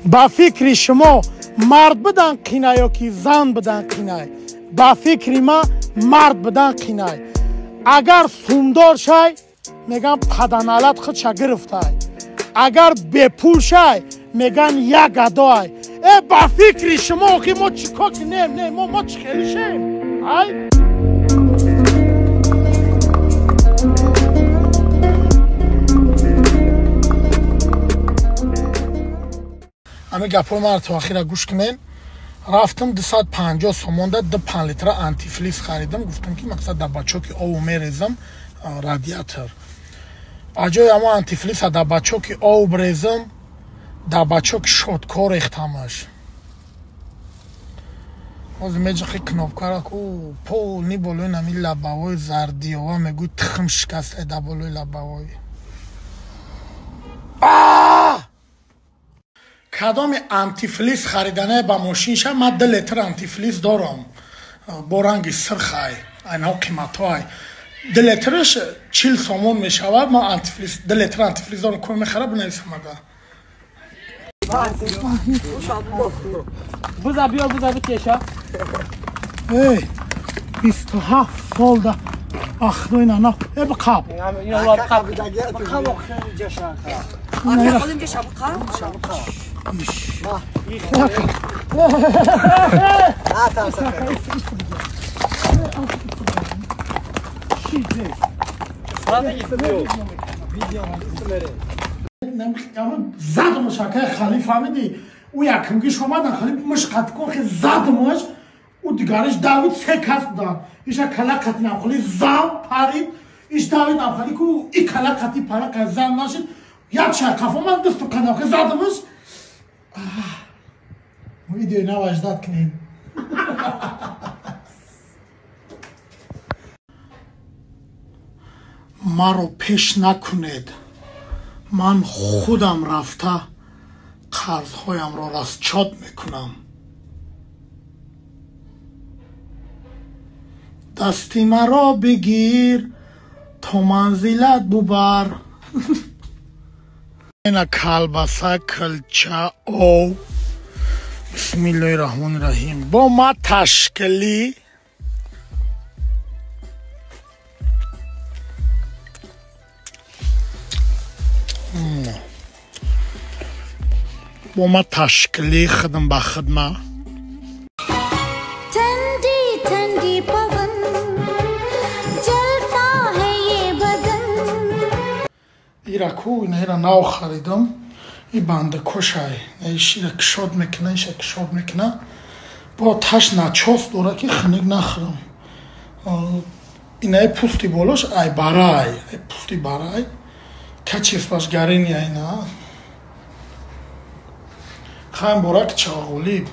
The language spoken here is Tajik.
Ба фикри шумо мард будан қинай ё ки зан будан қинай? Ба фикри ма мард будан қинай. Агар сумдор шай, меган паданалат худша гирифтай. Агар бепул шай, меган як гадой. Э, ба фикри шумо ки мо чӣ кор кинем? Не, мо чӣ хелӣ шем? Ай? Ами гапҳои маро то ахира гӯш кунен. Рафтам 250 сомонда 2 литра антифлис харидам. Гуфтам ки мақсад дар бачоки ову мерезам радиатор. Ба ҷои ҳамо антифлиса дар бачоки ов брезам, дар бачоки шоткор рехтамаш. Ҳозир меҷиқи кнопкара ку полни болои нами лабавои зардиёва мегӯй тухм шикаста дар болои лабавои. Кадоми антифлис харидане ба мошинша, ман 2 литр антифлис дорам. Бо ранги сирхай, айнаҳо қиматҳоай. 2 литраш 40 сомон мешавад. Ман антифлис 2 литр антифлис дорам, кой мехара бинависам ага. Буза биё, буза бикеша. Эй, 27 солда ахдои нана. Э, биқаб. Задмаш акай хали фаҳмидӣ? Ӯ якумгиш омадан хали муш қаткон хе задмаш, ӯ дигариш давид се кас будан. Иша кала қатинам хали зам парид, иш давид амхали ку и кала қати пара ка зам нашид. Як шай қафо ман дасту қадам хе задмаш. Видеои нав аждад кунем. Маро пеш накунед. Ман худам рафта қарзҳоямро расчод мекунам. Дасти маро бигир то манзилат бубар. Ина калбаса, килча, ов. Бисмиллоҳи раҳмони раҳим. Бо ма ташкилӣ бо ма ташкилӣ хидм ба хидма. Ира ку ина нав харидам. И бандакошай. Ира кишод мекуна, иша кишод мекуна. Бо таш начос дора ки хиник нахӯрам. Инаи пусти болош ай барай, ай пусти барай. Качестваш гарини айна. Хайм борак чағолиб.